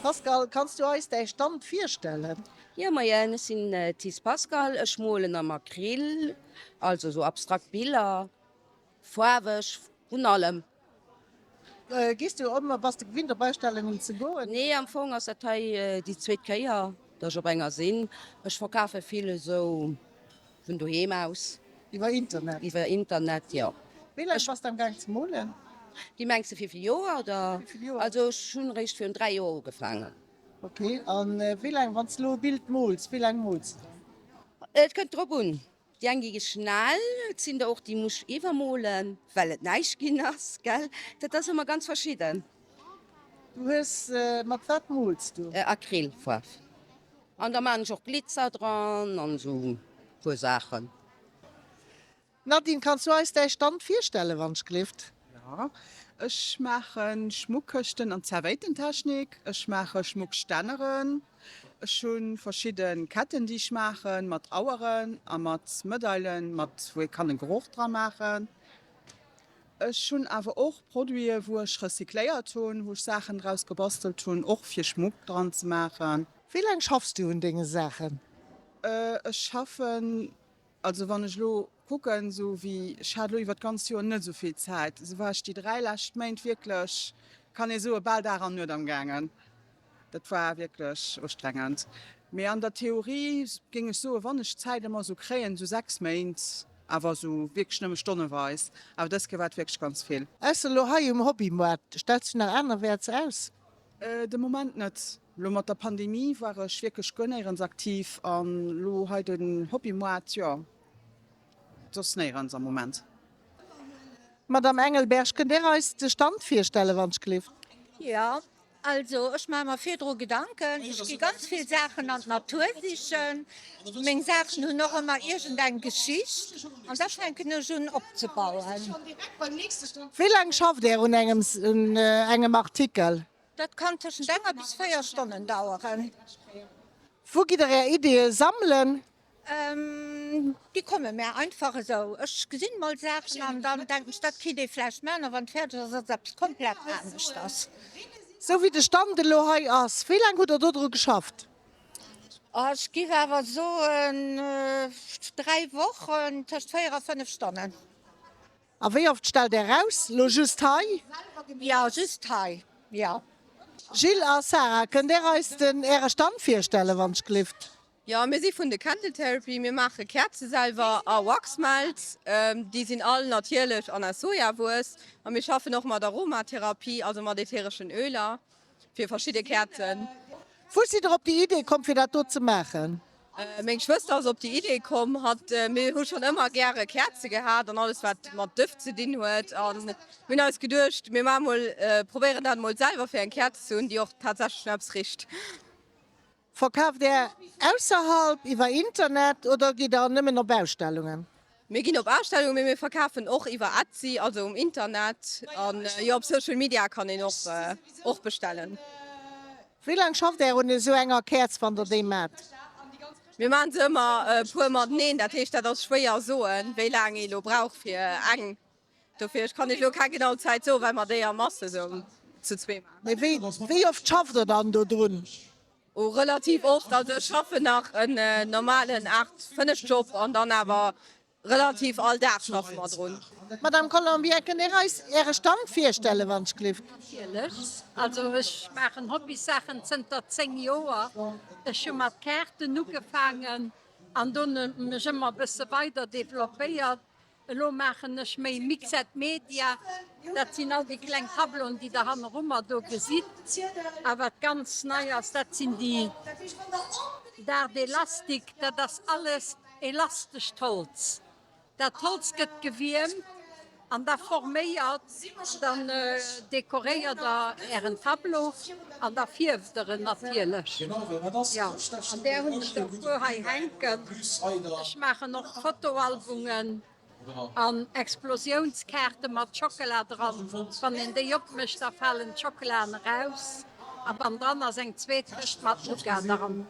Pascale, kanns du eis däi Stand virstellen? Jo, moien, ech sinn d'Tis Pascale, ech molen am Acryl, also sou abstrakt Biller, faarweg, vun allem. Gees du ëmmer, bass de gewinnt op Ausstellungen ze goen? Nee, am Fong ass dat hei déi zweet Kéier, datt ech op enger sinn. Ech verkafe vill esou vun doheem aus. Iwwer Internet? Iwwer Internet, jo. Wéi laang bass de am Gaang ze molen? Wéi mengs de, wéi vill Joer oder? Wéi vill Joer? Also ech hunn eréischt virun 3 Joer ugefaangen. Ok, a wéi laang, wann s de elo e Bild mools, wéi laang mools de dann? Et kënnt drop un. Déi eng gi schnell, et sinn der och déi muss ech iwwermolen, well et näischt ginn ass, gell. Dat ass ëmmer ganz verschidden. Du hues, mat wat mools du? Acrylfaarf. An da maan ech och Glitzer dran an esou puer Saachen. Nadine, kanns du eis däi Stand virstellen, wann ech-glift? Jo, ech maache Schmuckkëschten an Zerwéitentechnik, ech maache Schmuckstänneren, ech hu verschidde Ketten déi ech maache mat Aueren a mat Medailen, mat wou ee kann e Geroch dra maachen. Ech hunn awer och Produite wou ech recycléiert hunn, wou ech Saachen draus gebastelt hunn, och fir Schmuck dran ze maachen. Wéi laang schaffs du un denge Saachen? Ech schaffen Also wann ech elo kucken, esou wéi, ech hat elo iwwer d'ganz Joer net esou vill Zäit, esou war ech déi 3 lescht Méint wierklech, kann ee soen, bal Dag an Nuet am gaangen. Dat war wierklech ustrengend. Mee an der Theorie géing ech soen, wann ech d'Zäit ëmmer esou kréien, esou 6 Méint, awer esou wierklech nëmme stonneweis. Awer dës Kéier war et wierklech ganz vill. Ausser elo hei um Hobbymoart, stells du nach anerwäerts aus? De Moment net. Lo mat der Pandemie war ech wierklech guer néierens aktiv an lo hei den Hobbymoart, jo soss néierens am Moment. Madame Engelberg, kënnt Där eis de Stand virstellen, wann ech gelift? Jo, also ech maache mer virdru Gedanken. Ech gi ganz vill Saachen an d'Natur sichen. Meng Saachen hunn och ëmmer iergendeng Geschicht an da fänken ech un opzebauen. Wéi laang schafft Där un engem Artikel? Dat kann tëschent enger bis 4 Stonnen daueren. Wou gitt der är Ideeë sammelen? Déi komme mär einfach esou. Ech gesinn mol Saachen an dann denken ech, dat kinnt ee vläicht man a wann et fäerdeg ass, ass et eppes komplett aneschters. Sou wéi de Stand elo hei ass, wéi laang hutt der do dru geschafft? Ech giff awer soen 3 Wochen, tëscht 4 a 5 Stonnen. A wéi oft stellt Är aus? Lo just hei? Jo, just hei, jo. Gilles a Sarah, kënnt Är eis den Äre Stand virstellen, wann ech glift? Jo, mir si vun de Candle Therapy. Mir maache Käerze selwer a Waxmelts. Déi sinn all natierlech an aus Sojawuess. A mir schaffen och mat Aromatherapie, also mat äthereschen Öler fir verschidde Käerzen. Wou sidd Der op déi Idee komm, fir dat do ze maachen? Meng Schwëster ass op déi Idee komm. Hatt, mir hu schonn ëmmer gäre Käerze gehat an alles wat mat Dëft ze dinn huet. A mir hunn eis geduecht, mir maache mol, probéieren dat mol selwer fir eng Käerz ze hunn, déi och tatsächlech no eppes richt. Verkaaft Är ausserhalb, iwwer Internet oder gitt Der nëmmen op Ausstellungen? Mir ginn op Ausstellungen, mee mir verkafen och iwwer Etsy, also um Internet. An jo, op Social Media kann een och bestellen. Wéi laang schafft Är un esou enger Käerz, wann Der déi maacht? Mir maachen se ëmmer e puer mateneen, dat heescht dat ass schwéier soen, wéi laang ee lo brauch fir eng. Dofir, ech kann Iech elo keng genau Zäit soen, well mer déi a Masse esou zu zwee maachen. Mee wéi oft schafft Der dann do drun? Oh, relativ oft. Also ech schaffen nach en normalen 8, 5 Job an dann awer relativ all Dag schaffe mer drun. Madame Colombier, kënnt Dir eis Äre Stand virstellen, wann ech gelift? Natierlech. Also ech maachen Hobbysaachen zënter 10 Joer. Ech hu mat Kaarten ugefaangen an dunn mech ëmmer e bësse weider developpéiert. Elo maachen ech méi Mixed Media, dat sinn all déi kleng Tableauen, déi der hannerummer do gesitt. A wat ganz nei ass, dat sinn déi D'art élastique, dat ass alles elastescht Holz. Dat Holz gëtt gewiermt an da forméiert, dann dekoréiert der ären Tableau an da fierft der en natierlech. Jo, an där hunn ech der e puer hei hänken. Ech maachen och Fotoalbungen an Explosiounskaarte mat Schockela dran. Wann een déi opmécht, da falen d'Schokelaen eraus a bannendran ass eng zweet Këscht mat Nougat dran.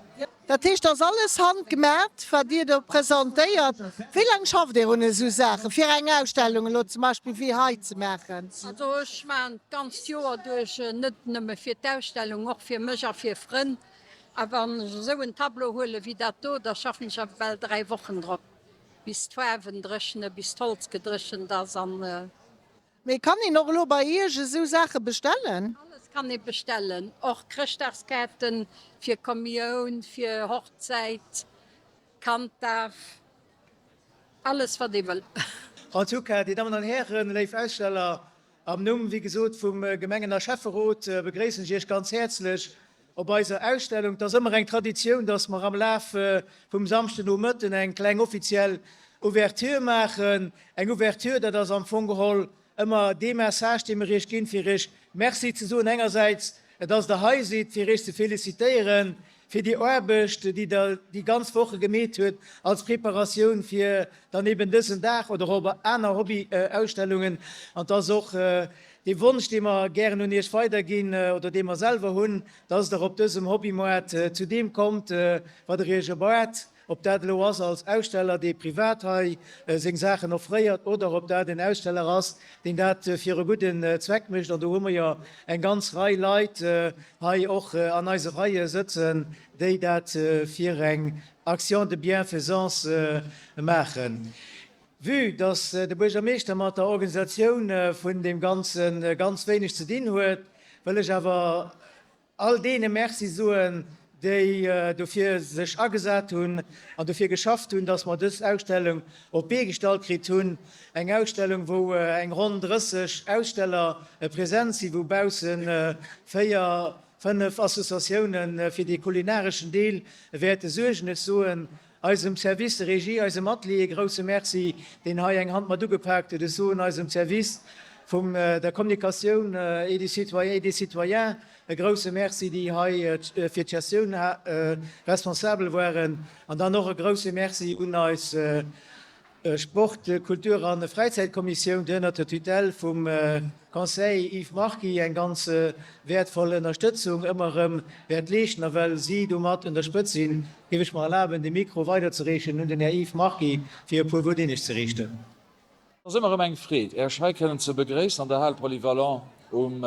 Dat heescht, ass alles handgemat, wat Dir do presentéiert. Wéi laang schafft Dir un esou Saachen, fir eng Ausstellung elo zum Beispill wéi hei ze maachen? Also ech maachen d'ganzt Joer duerch, net nëmme fir d'Ausstellung, och fir mech a fir Frënn. A wann ech esou en Tableau huele wéi dat do, da schaffen ech awer bal 3 Wochen drop, bis d'Faarwen dréchnen, bis d'Holz gedréchent ass an. Mee kann een och elo bei Iech esou Saache bestellen? Alles kann ee bestellen, och Chrëschtdagskaarten fir Kommioun, fir Hochzäit, Kanddaf, alles wat ee wëll. En tout cas, Dir Dammen an Hären, léif Aussteller, am Numm, wéi gesot, vum Gemengen a Schäfferot begréissen ech Iech ganz häerzlech op eiser Ausstellung. Et ass ëmmer eng Traditioun, dass mer am Laf vum Samschdenomëtten eng kleng offiziell Ouverture maachen. Eng Ouverture, dat ass am Fong geholl ëmmer dee Message, dee mer Iech ginn, fir Iech Merci ze soen engersäits, dass Der hei sidd, fir Iech ze felicitéieren fir déi Aarbecht, déi Der déi ganz Woche gemeet huet als Preparatioun fir dann eben dësen Dag oder och aner Hobbyausstellungen. An et ass och Dee Wonsch, dee mer gären un Iech weiderginn, oder dee mer selwer hunn, dass Der op dësem Hobbymoart zu deem kommt, wat Der Iech erwaart, ob dat elo ass als Aussteller, dee privat hei seng Saachen offréiert, oder ob dat en Aussteller ass, deen dat fir e gudden Zweck mécht. An do hu mer jo eng ganz Rei Leit hei och an eise Reie sëtzen, déi dat fir eng Action de bienfaisance maachen. Vue dass de Buergermeeschter mat der Organisatioun vun deem Ganze ganz wéineg ze dinn huet, wëll ech awer all deene Merci soen, déi dofir sech agesat hunn an dofir geschafft hunn, dass mer dës Ausstellung op d'Bee gestallt kritt hunn. Eng Ausstellung, wou eng ronn 30 Aussteller present sinn, wou bausse 4, 5 Associatioune fir dee kulinareschen Deel wäerte suergen. Ech soen Eisem Service de Régie, eisem Atelier e grousse Merci, deen hei eng Hand mat ugepaakt huet. Ech soen eisem Service vum der Communication et des citoyens et des citoyens e grousse Merci, déi hei fir d'Gestioun responsabel waren. An dann och e grousse Merci un eis Sport-, Kultur a Fräizäitkommissioun, déi ënnert der Tutelle vum Conseil Yves Marquis eng ganz wäertvoll Ënnerstëtzung ëmmer erëm wäert leeschten. A well si domat un der Spëtz sinn, géif ech mer erlaben, de Mikro weiderzereechen un den Här Yves Marquis, fir e puer Wuert iech ze riichten. Et ass ëmmer erëm eng Freed, Äech hei kënnen ze begréissen an der Hal Polyvalent um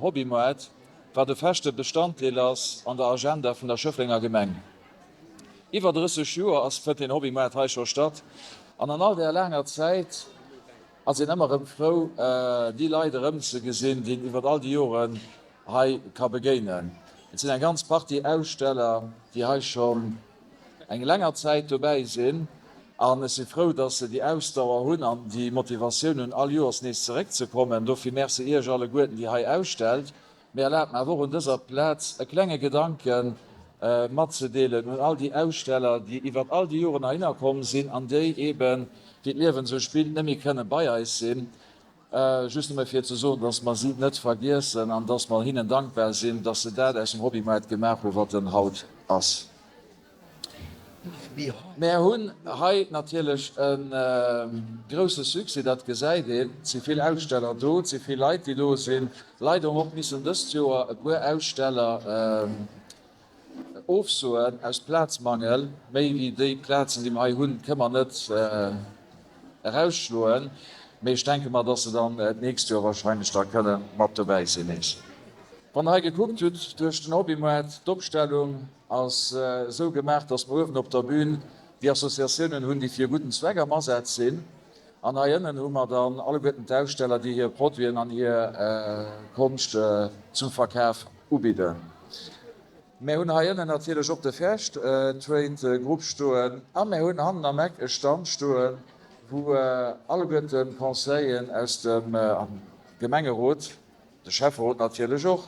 Hobbymoart, wat e feschte Bestanddeel ass an der Agenda vun der Schëfflenger Gemeng. Iwwer 30 Joer ass fënnt den Hobbymoart hei scho statt an an all där laanger Zäit ass een ëmmer erëm frou déi Leit erëmzegesinn, déi een iwwer all déi Joren hei ka begéinen. Et sinn eng ganz Partie Aussteller, déi hei schonn eng länger Zäit dobäi sinn an ech si frou, dass se déi Ausdauer hunn an déi Motivatioun hunn all Joers nees zeréckzekommen. Dofir Merci Iech alleguerten, déi hei ausstellt. Mee erlaabt mer awer och un dëser Plaz e klenge Gedanke matzedeelen un all déi Aussteller, déi iwwert all déi Joren heihinner komm sinn an déi eeben, wéi d'Liewen esou spillt, net méi kënne bei eis sinn. Just nëmme fir ze soen, dass mer si net vergiessen an dass mer hinnen dankbar sinn, dass se dat aus dem Hobbymoart gemaach hu wat en haut ass. Mär hunn hei natierlech e grousse Succès, dat gesäit een. Et si vill Aussteller do, et si vill Leit, déi do sinn. Leider hu mer och missen dëst Joer e puer Aussteller ofsoen aus Plazmangel. Méi wéi déi Plazen, déi mer hei hunn, kënne mer net erausschloen. Mee ech denke mer, dass se dann d'nächst Joer wahrscheinlech da kënne mat dobäi sinn nees. Wann Der hei gekuckt hutt duerch den Hobbymoart, d'Opstellung ass esou gemaach, dass mer uewen op der Bühn déi Associatiounen hunn, déi fir e gudden Zweck am Asaz sinn. An hei ënnen hu mer dann alleguerten d'Aussteller, déi hir Produiten an hir Konscht zum Verkaf ubidden. Mär hunn hei ënnen natierlech och de Fair Trade Grupp stoen a mär hunn hannen am Eck e Stand stoen, wou alleguerten d'Conseilleren aus dem Gemengerot, de Schäfferot natierlech och,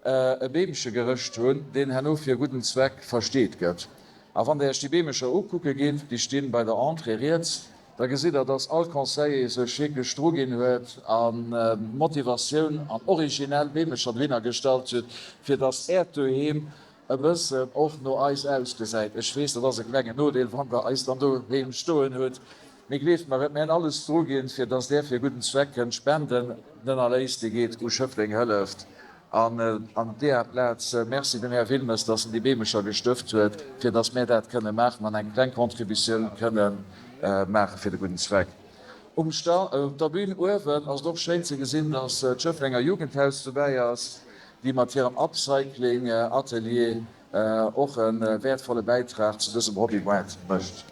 e Beemche gerëscht hunn, deen herno fir e gudden Zweck versteet gëtt. A wann Der Iech déi Beemecher ukucke gitt, déi stinn bei der Entrée riets, da gesitt Der, dass all Conseiller sech wierklech druginn huet a Motivatioun an originell Beemecher dohinner gestallt huet, fir dass Äert Doheem e bëssen och no eis ausgesäit. Ech weess, dat ass e klengen Nodeel, wann Der eis dann doheem stoen hutt, mee gleeft mer et, mir hunn alles druginn, fir dass Der fir e gudden Zweck kënnt spenden. Den Erléis, dee geet u Schëffleng Hëlleft. An an deeër Plaz Merci dem Här Wilmes, dass en déi Beemecher gestëft huet, fir dass mär dat kënne maachen an eng kleng Contributioun kënne maache fir de gudden Zweck. Um Sta op der Bühn uewen ass et och schéin ze gesinn, dass d'Schëfflenger Jugendhaus dobäi ass, déi mat hirem Upcycling-Atelier och e wäertvolle Bäitrag zu dësem Hobbymoart mécht.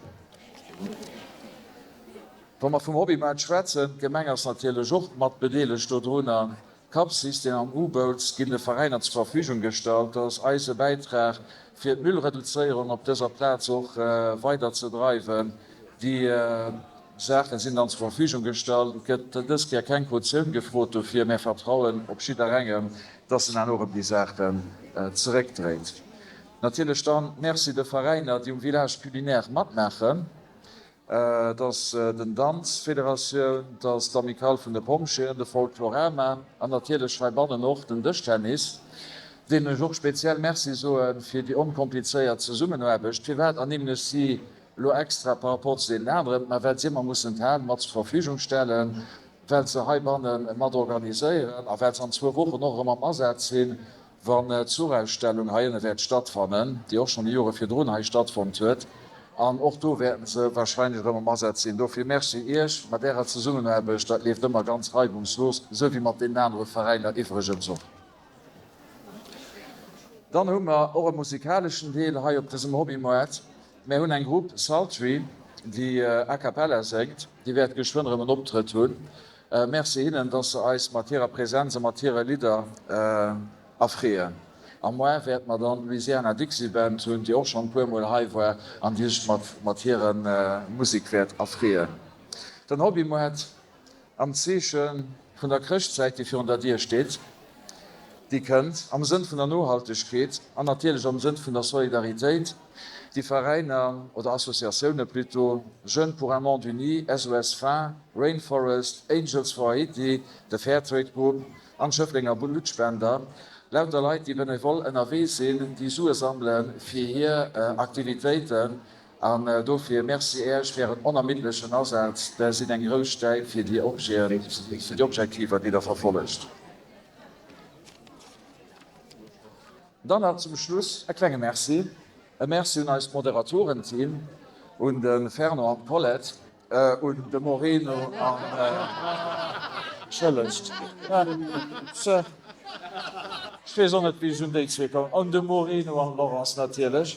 Wa mer vum Hobbymoart schwätzen, d'Gemeng ass natierlech och mat bedeelegt dodrunner. D'Cup-System an U-Boats ginn de Veräiner zur Verfügung gestallt. Dat ass eise Bäitrag, fir d'Müllreduzéierung op dëser Plaz och weider ze dreiwen. Déi Saache sinn dann zur Verfügung gestallt. Et gëtt dës Kéier keng Kautioun gefrot dofir. Mär vertrauen op jidderengem, dass en herno erëm déi Saachen zeréckdréit. Natierlech dann Merci de Veräiner, déi um Village culinaire matmaachen. Et ass den Danzfederatioun, et ass d'Amicale vun de Pompjeeën, de Folklorama an natierlech heibannen och den Dëschtennis, deenen ech och speziell Merci soe fir déi onkomplizéiert Zesummenaarbecht. Firwat ernimmen ech si elo extra par rapport zu deenen aneren? Ma well si ëmmer mussen d'Hal mat zur Verfügung stellen, well se heibanne mat organiséieren a well se an zwou Wochen och erëm am Asaz sinn, Wann d'Zuchausstellung hei ënne wäert stattfannen, déi och schonn déi Jore virdrun hei stattfonnt huet, an och do wäerten se wahrscheinlech erëm am Asaz sinn. Dofir Merci Iech mat Ärer Zesummenaarbecht, dat leeft ëmmer ganz reibungslos, esou wéi mat deenen anere Veräiner iwwregens och. Dann hu mer och e musikaleschen Deel hei op dësem Hobbymoart. Mär hunn eng Grupp, Sultry, déi a cappella séngt, déi wäert geschwënn erëm en Optrëtt hunn. Merci hinnen, dass se eis mat hirer Präsenz a mat hire Lidder erfreeën. Am Moar wäerte mer dann d'Louisiana Dixie Band hunn, déi och schonn e puer Mol hei war an déi sech mat mat hire Musek wäert erfreeën. Den Hobbymoart am Zeeche vun der Chrëschtzäit, déi virun der Dier steet, déi kënnt, am Sënn vun der Nohaltegkeet an natierlech am Sënn vun der Solidaritéit. Déi Veräiner, oder Associatioune plutôt, Jeunes pour un monde uni, SOS Faim, Rainforest, Angels for Haiti, de Fairtrade Group an d'Schëfflenger Bluttspender, lauter Leit, déi benevol ënnerwee sinn, déi Sue sammele fir hir Aktivitéiten. An dofir Merci Äech fir Ären onermiddlechen Asaz. Der sidd eng grouss Stäip fir déi Objeten, fir déi Objektiver, déi Der verfollegt. Dann nach zum Schluss e klenge Merci, e Merci un eist Moderatorenteam, un de Fernand an d'Paulette, un de Moreno an, entschëllegt, ech weess och net wéi ech un déi zwee komm, un de Moreno an d'Laurence natierlech.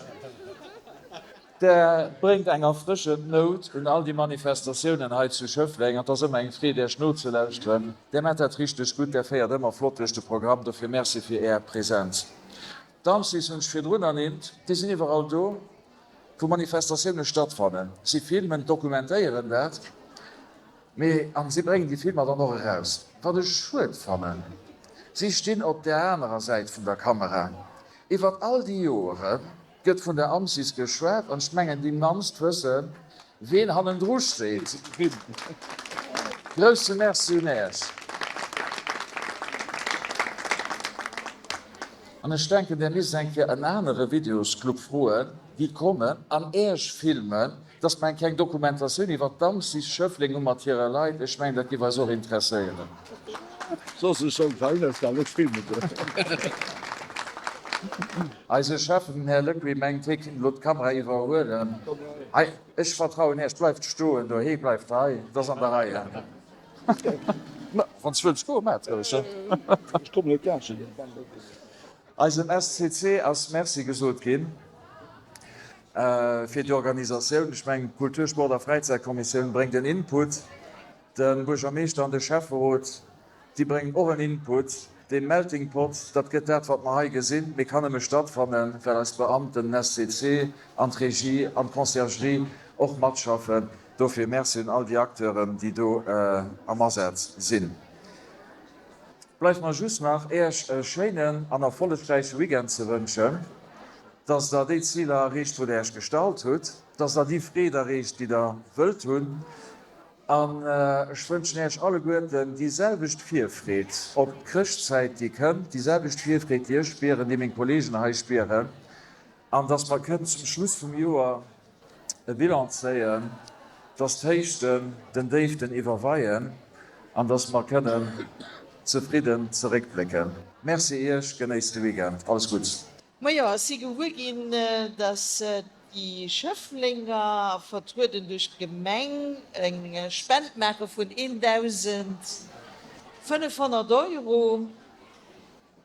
Der bréngt eng erfrëschend Nout un all déi Manifestatiounen hei zu Schëffleng an et ass ëmmer eng Freed Iech nozelauschteren. Der maacht dat richteg gutt, Der féiert ëmmer flott duerch de Programm, dofir Merci fir Är Präsenz. D'Armsys hunn ech virdrun ernimmt, déi sinn iwwerall do wou Manifestatioune stattfannen. Si filmen, dokumentéieren dat, mee an si bréngen déi Filmer dann och eraus. Wat ech schued fannen, si stinn op där anerer Säit vun der Kamera. Iwwert all déi Joeren Gëtt vun der AMCIS geschwat an ech mengen déi mannst wëssen, ween hannendru steet. Grousse Merci un Äech. An ech denken, Där misst eng Kéier en anere Videosclub froen, déi kommen an Äech filmen, dass mer eng kleng Dokumentatioun iwwert d'AMCIS Schëffleng hu mat hire Leit. Ech mengen, dat géif eis och interesséieren. Soss ech sollt hei net alles filmen. Eise Chef, den Här Lecuit, mengt, hie kinnt elo d'Kamera iwwerhuelen. Hei, ech vertrauen Iech, bleift stoen do, hee bleift hei, et ass an der Rei. Wann s wëlls goen, maach et roueg. Ech kommen net laanscht. Eisem SCC ass Merci gesot ginn fir déi Organisatioun. Ech mengen, d'Kultur-, Sport a Fräizäitkommissioun bréngt en Input, de Buergermeeschter an de Schäfferot, déi bréngen och en Input. Dee Melting Pot, dat gëtt dat, wat mer hei gesinn, mee kann nëmme stattfannen, well eis Beamten, den SCC an d'Regie an d'Conciergerie och matschaffen. Dofir Merci un all déi Acteuren, déi do am Asaz sinn. Bleift mer just nach, Äech e schéinen an erfollegräiche Weekend ze wënschen, dass Der déi Ziler erreecht, wou Der Äech gestallt hutt, dass Der déi Freed erreecht, déi Der wëllt hunn. An ech wënschen Äech alleguerten déi selwecht Virfreed op d'Chrëschtzäit, déi kënnt, déi selwecht Virfreed, déi ech spieren, déi meng Kollegen hei spieren, an dass mer kënnen zum Schluss vum Joer e Bilan zéien, dass d'Héichten den Déiften iwwerweien an dass mer kënnen zefridden zeréckblécken. Merci Iech, genéisst de Weekend, alles Gutts! Majo, ech si gewuer ginn, dass déi Schëfflenger, vertrueden duerch d'Gemeng, eng Spend maache vun 1.500 Euro.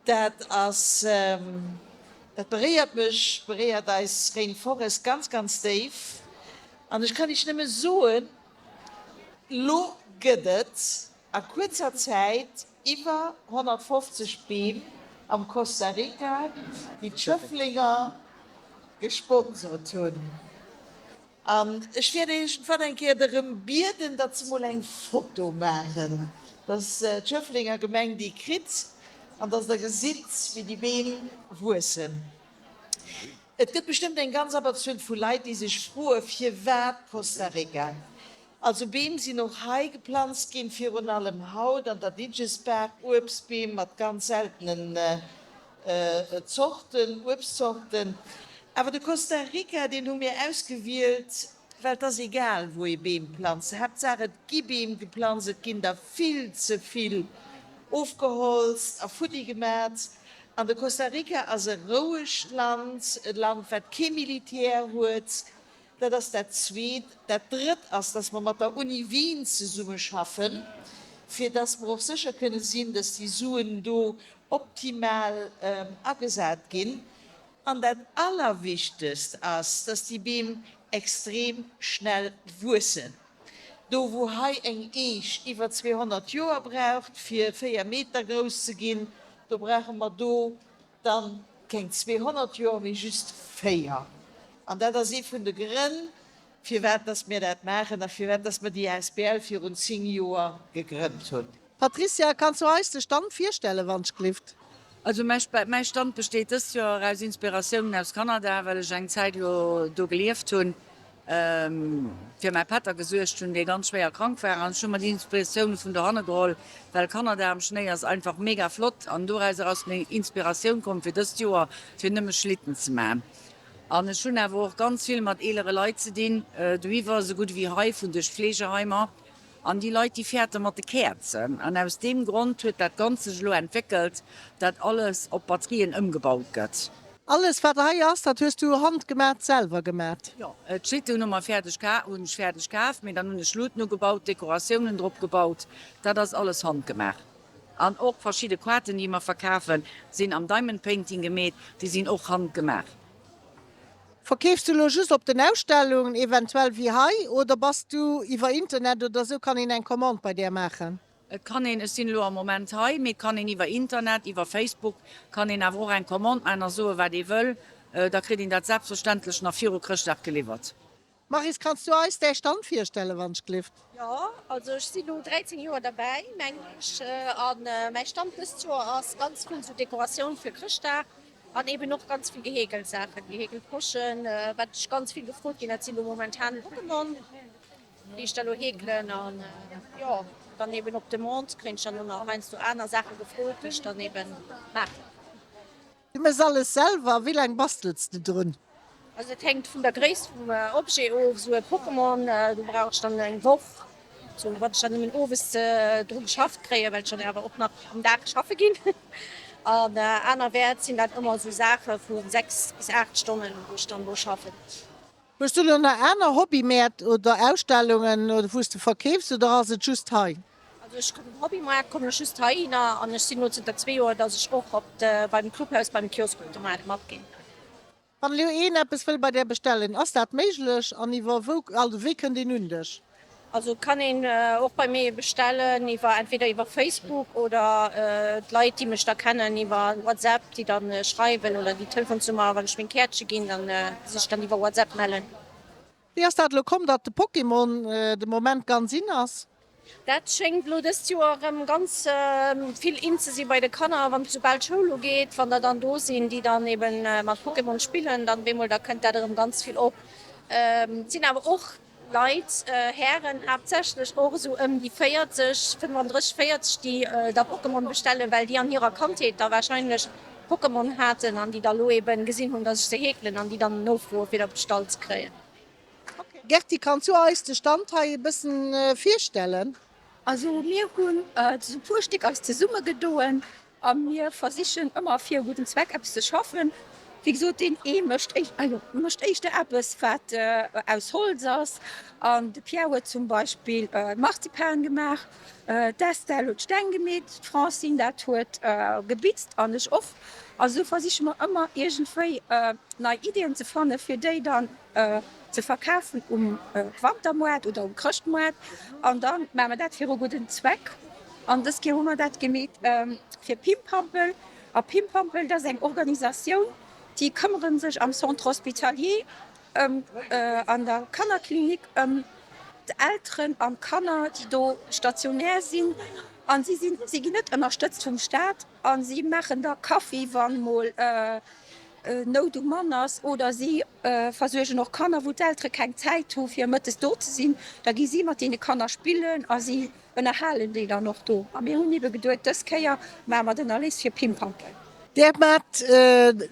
Dat ass, dat beréiert mech, beréiert eis Rainforest ganz, ganz déif. An ech kann Iech nëmme soen, Lo gëtt et a kuerzer Zäit iwwer 150 Beem am Costa Rica, déi d'Schëfflenger gesponsert hunn. An ech wäert iergendwann eng Kéier derëm bieden, datt se mol eng Foto maachen, datt d'Schëfflenger Gemeng déi kritt an datt Der gesitt, wéi déi Beem wuessen. Et gëtt bestëmmt eng ganz Abberzuel vu Leit, déi sech froe firwat Costa Rica. Also Beem sinn och hei geplanzt ginn, virun allem haut an der Ditjesbaach, Uebstbeem mat ganz seltenen Zorten, Uebstzorten. Awer de Costa Rica, deen hu mir ausgewielt, well et ass egal wou ee Beem planzt, Haaptsaach et gi Beem geplanzt, et ginn der vill ze vill ofgeholzt a futti gemat. An de Costa Rica ass e rouegt Land, e Land wat kee Militär huet, Dat ass dat Zweet. Dat Drëtt ass, dass mer mat der Uni Wien zesummeschaffen, fir dass mer och sécher kënne sinn, dass déi Suen do optimal agesat ginn. An dat Allerwichtegst ass, dass déi Beem extrem schnell wuessen. Do wou hei eng Eech iwwer 200 Joer braucht, fir 4 Meter grouss ze ginn, do brauche mer do Dann keng 200 Joer, mee just 4. An dat ass ee vun de Grënn, firwat dass mir dat maachen a firwat dass mer déi asbl virun 10 Joer gegrënnt hunn. Patricia, kanns du eis de Stand virstellen, wannschglift? Also mäi Stand besteet dëst Joer aus Inspiratiounen aus Kanada, well ech eng Zäit elo do gelieft hunn. fir mäi Pätter gesuergt hunn, dee ganz schwéier krank war. An ech hu mer déi Inspiratioun vun dohanne geholl, well Kanada am Schnéi ass einfach mega flott. An dorauser ass meng Inspiratioun komm fir dëst Joer, fir nëmme Schlitten ze maachen. An ech hunn awer och ganz vill mat eelere Leit ze dinn, dohiwwer esou gutt ewéi hei, vun duerch d'Fleegeheimer. An déi Leit, déi fäerte mat de Käerzen. An aus deem Grond huet dat Ganzt sech elo entwéckelt, dat alles op Batterien ëmgebaut gëtt. Alles wat hei ass, dat hues du handgemat selwer gemat? Jo, d'Schlitten hu mer fäerdeg ka, hunn ech fäerdeg kaf, mee dann hunn ech Luuten ugebaut, Dekoratiounen drop gebaut. Dat ass alles handgemaach. An och verschidde Koarten, déi mer verkafen, sinn am Diamond Painting gemeet, déi sinn och handgemaach. Verkeefs du elo just op den Ausstellungen, eventuell wéi hei, oder bass du iwwer Internet oder esou, kann een eng Commande bei där maachen? Et kann een, ech sinn elo am Moment hei, mee et kann een iwwer Internet, iwwer Facebook kann een awer och eng Commande maachen a soen, wat ee wëll. Da kritt een dat selbstverständlech nach viru Chrëschtdag geliwwert. Maryse, kanns du eis däi Stand virstellen, wann ech glift? Jo, also ech sinn elo 13 Joer derbäi, mengen ech, a mäi Stand dëst Joer ass ganz vill sou Dekoratioun fir Chrëschtdag an eben och ganz vill geheekelt Saachen, geheekelt Poschen, wat ech ganz vill gefrot ginn, dat sinn elo momentan Pokémon, déi ech da elo heekelen an jo, dann eben op Demande kréien ech dann och nach heiansdo aner Saache gefrot, déi ech dann eben maachen. Du méchs alles selwer? Wéi laang bastels de drun? Also et hänkt vun der Gréisst vum Objet of. Sou e Pokémon, do brauch ech dann eng Woch, sou wann ech dann nëmmen owes dru geschafft kréien, well ech dann awer och nach am Dag schaffe ginn. An anerwäerts sinn dat ëmmer sou Saache vu 6 bis 8 Stonnen, wou ech dann do schaffen. Hues du lo nach aner Hobbymäert oder Ausstellungen, wou s de verkeefs oder ass et just hei? Also ech kommen Hobbymoart kommen ech just heihinner an ech sinn elo zënter zwee Joer, dass ech och op de beim Clubhaus beim Kiosk op de Moart matginn. Wann elo een eppes wëll bei där bestellen, ass dat méiglech an iwwer wou, also wéi kënnt een un dech? Also kann een och bei mir bestellen iwwer entweder iwwer Facebook oder d'Leit déi mech da kennen iwwer WhatsApp, déi dann schreiwen oder déi Telefonsnummer wann ech meng Käertche ginn, dann sech dann iwwer WhatsApp mellen. Wéi ass dat elo komm, datt de Pokémon de Moment ganz in ass? Dat schéngt elo dëst Joer erëm ganz vill in ze si bei de Kanner, wann soubal d'Schoul ugeet, wann der dann do sinn, déi dann eben mat Pokémon spillen, dann op eemol da kënnt dat erëm ganz vill op. Et sinn awer och Leit, Hären haaptsächlech, och esou ëm déi 40, 35, 40, déi da Pokémon bestellen, well déi an hirer Kandheet da warscheinlech Pokémon haten an déi da lo eben gesinn hunn, dass ech se heekelen an déi dann nofroe fir da bestallt ze kréien. Gerti, kanns du eis de Stand hei e bëssen virstellen? Also mir hunn zu puer Stéck eis zesumme gedoen a mir versichen ëmmer fir e gudden Zweck eppes ze schaffen. Wéi gesot, deen ee mécht mécht éischter eppes wat aus Holz ass an de Pierre huet zum Beispill Marzipan gemaach, d'Estelle huet Steng gemeet, d'Francine dat huet gebitzt an ech och. A sou versiche mer ëmmer iergendwéi nei Ideeën ze fanne fir déi dann ze verkafen um Wantermoart oder um Chrëschtmoart an da maache mer dat fir e gudden Zweck. An dës Kéier hu mer dat gemeet fir Pimpampel. A Pimpampel, dat ass eng Organisatioun, déi këmmere sech am Centre hospitalier ëm, an der Kannerklinik ëm d'Elteren an d'Kanner, déi do stationär sinn. A si sinn, si ginn net ënnerstëtzt vum Staat a si maachen da Kaffi, wann mol Nout um Mann ass oder si versuergen och Kanner, wou d'Eltere keng Zäit hu fir mëttes do ze sinn. Da gi si mat deene Kanner spillen a si ënnerhalen déi dann och do. A mir hunn ebe geduet, dës Kéier maache mer den Erléis fir Pimpampel. Där maacht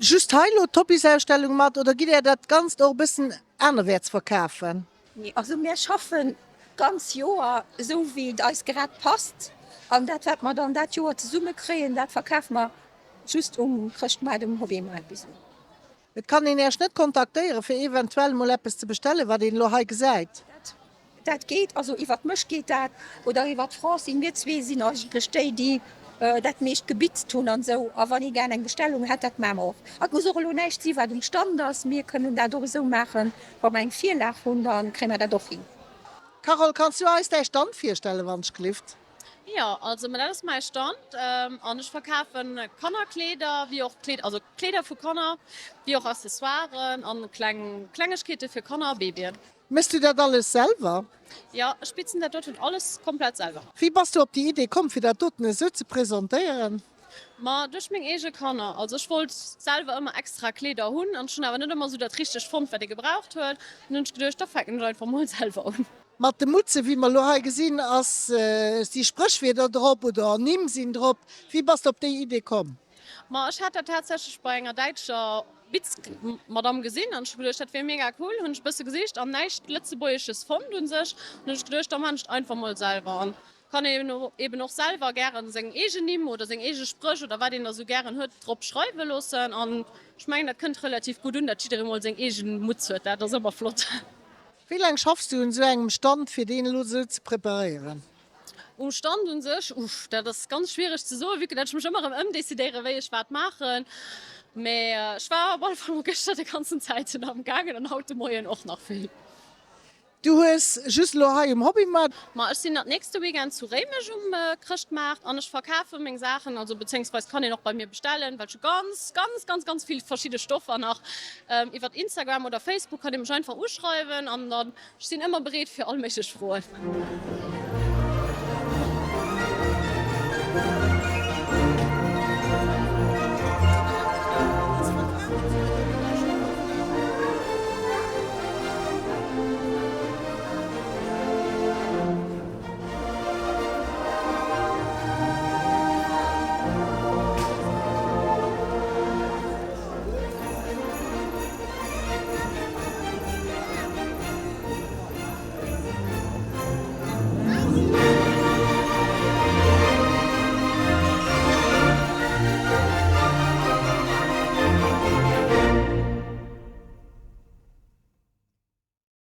just hei elo d'Hobbysausstellung mat oder gitt Är dat Ganzt och e bëssen anerwäerts verkafen? Nee, also mär schaffen d'ganz Joer esou wéi et eis grad passt an dat wat mer dann dat Joer zesumme kréien, dat verkafe mer Just um Chrëschtmaart, um Hobbymaart bis elo. Et kann een Iech net kontaktéieren fir eventuell mol eppes ze bestellen wat een elo hei gesäit? Dat geet, also iwwert mech geet dat oder iwwert d'Francine. Mir zwee sinn eigentlech déi, déi dat meescht gebitzt hunn an esou. A wann ee gär eng Bestellung hätt, dat maache mer och. A et muss och elo näischt si wat um Stand ass. Mir kënnen dat och esou maachen, wa mer eng Virlag hunn, da kréie mer dat och hin. Carole, kanns du eis däi Stand virstellen, wann ech glift? Jo, also dat ass mäi Stand an ech verkafen Kannerkleeder wéi och Kleeder, also Kleeder vu Kanner, wéi och Accessoiren an kleng Klengegkeete fir Kanner a Babyen. Méchs du dat alles selwer? Jo, ech bitzen dat doten alles komplett selwer. Wéi bass du op déi Idee komm fir dat doten esou ze presentéieren? Ma duerch meng eege Kanner. Also ech wollt selwer ëmmer extra Kleeder hunn an ech hunn awer net ëmmer esou dat richtegt fonnt wat ee gebraucht huet. An hunn ech geduecht, da fänken ech einfach mol selwer un. Mat de Mutze wéi mer elo hei gesinn ass, si Spréchwierder drop oder Nimm sinn drop. Wéi bass de op déi Idee komm? Ma ech hat dat tatsächlech bei enger däitscher Bitzmadame gesinn an ech hu geduecht dat wier mega cool. Hunn ech e bësse gesicht an näischt Lëtzebuergesches fonnt un sech. An hunn ech geduecht da maan ech et einfach mol selwer an Kann een eben och selwer gären seng eegen Nimm oder seng eege Spréch oder wat een da sou gären huet drop schreiwe loossen. An ech mengen dat kënnt relativ gutt un, dat jidderee mol seng eegen Mutz huet. Dat ass ëmmer flott. Wéi laang schaffs du un sou engem Stand fir deen elo sou ze preparéieren? Um Stand un sech, uff, dat ass ganz schwiereg ze soen, vue que dat ech mech ëmmer erëm ëmdecidéieren wéi ech wat maachen. Mee ech war op alle Fall mol gëschter de ganzen Zäiten am gaangen an haut de Moien och nach vill. Du hues just elo hei um Hobbymaart. Ma ech sinn dat nächste Weekend zu Réimech um Chrëschtmaart an ech verkafe meng Saachen, also bezéiungsweis kann een och bei mir bestellen, well ech hu ganz, ganz, ganz, ganz vill verschidde Stoffer nach. Iwwert Instagram oder Facebook kann ee mech einfach uschreiwen an dann, ech sinn ëmmer bereet fir all méiglech Froen.